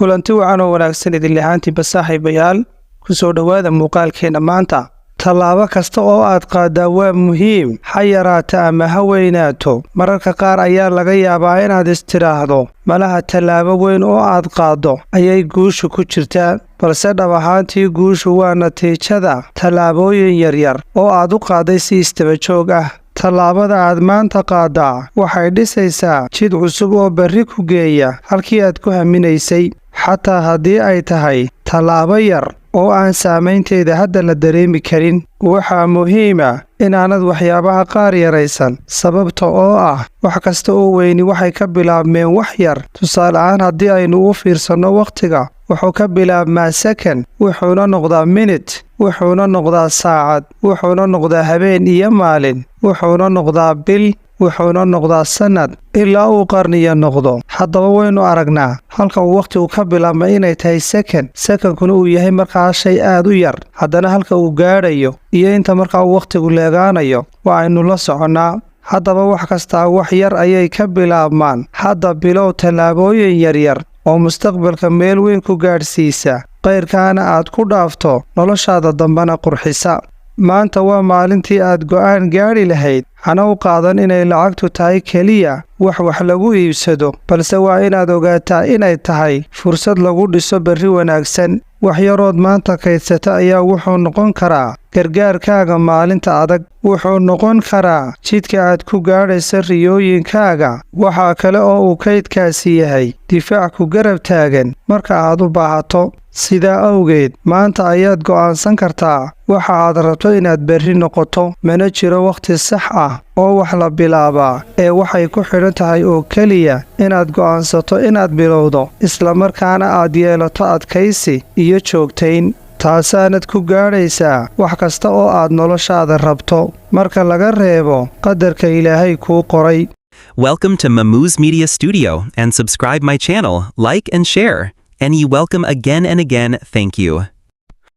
Kulanti wacan oo wanaagsan idin lahaantiinba, saaxiibayaal. Ku soo dhowaada muuqaalkeenna maanta. Tallaabo kasta oo aad qaaddaa waa muhiim, ha yaraata ama ha weynaato. Mararka qaar ayaa laga yaabaa inaad istidhaahdo, malaha tallaabo weyn oo aad qaaddo ayay guushu ku jirtaa, balse dhab ahaantii guushu waa natiijada tallaabooyin yaryar oo aad u qaadday si isdaba joog ah. Tallaabada aad maanta qaaddaa waxay dhisaysaa jid cusub oo berri ku geeya halkii aad ku haminaysay, xataa haddii ay tahay tallaabo yar oo aan saamaynteeda hadda la dareemi karin. Waxaa muhiima inaanad waxyaabaha qaar yaraysan, sababta oo ah wax kasta oo weyni waxay ka bilaabmeen wax yar. Tusaale ahaan, haddii aynu u fiirsanno wakhtiga, wuxuu ka bilaabmaa second, wuxuuna noqdaa minute, wuxuuna noqdaa saacad, wuxuuna noqdaa habeen iyo maalin, wuxuuna noqdaa bil, wuxuuna noqdaa sannad, ilaa uu qarniyo noqdo. Haddaba waynu aragnaa halka uu wakhtigu ka bilaabmay inay tahay second, secondkuna uu yahay markaa shay aad u yar. Haddana halka uu gaadhayo iyo inta markaa uu wakhtigu leegaanayo waa aynu la soconnaa. Haddaba wax kastaa wax yar ayay ka bilaabmaan. Hadda bilow tallaabooyin yaryar oo mustaqbalka meel weyn ku gaadhsiisa, qayrkaana aad ku dhaafto, noloshaada dambena qurxisa. Maanta waa maalintii aad go'aan gaadhi lahayd. Hana u qaadan inay lacagtu tahay keliya wax wax lagu iibsado, balse waa inaad ogaataa inay tahay fursad lagu dhiso berri wanaagsan. Wax yarood maanta kaydsata ayaa wuxuu noqon karaa gargaarkaaga maalinta adag, wuxuu noqon karaa jidka aad ku gaadhaysa riyooyinkaaga. Waxaa kale oo uu kaydkaasi yahay difaac ku garab taagan marka aad u baahato. Sidaa awgeed, maanta ayaad go'aansan kartaa waxa aad rabto inaad berri noqoto. Mana jiro wakhti sax ah oo wax la bilaabaa, ee waxay ku xidhan tahay oo keliya inaad go'aansato inaad bilowdo, islamarkaana aad yeelato adkaysi iyo joogtayn. Taasaanad ku gaadhaysaa wax kasta oo aad noloshaada rabto, marka laga reebo qadarka Ilaahay kuu qoray. Welcome to Mamuz Media Studio and subscribe my channel, like and share. And you welcome again and again. Thank you.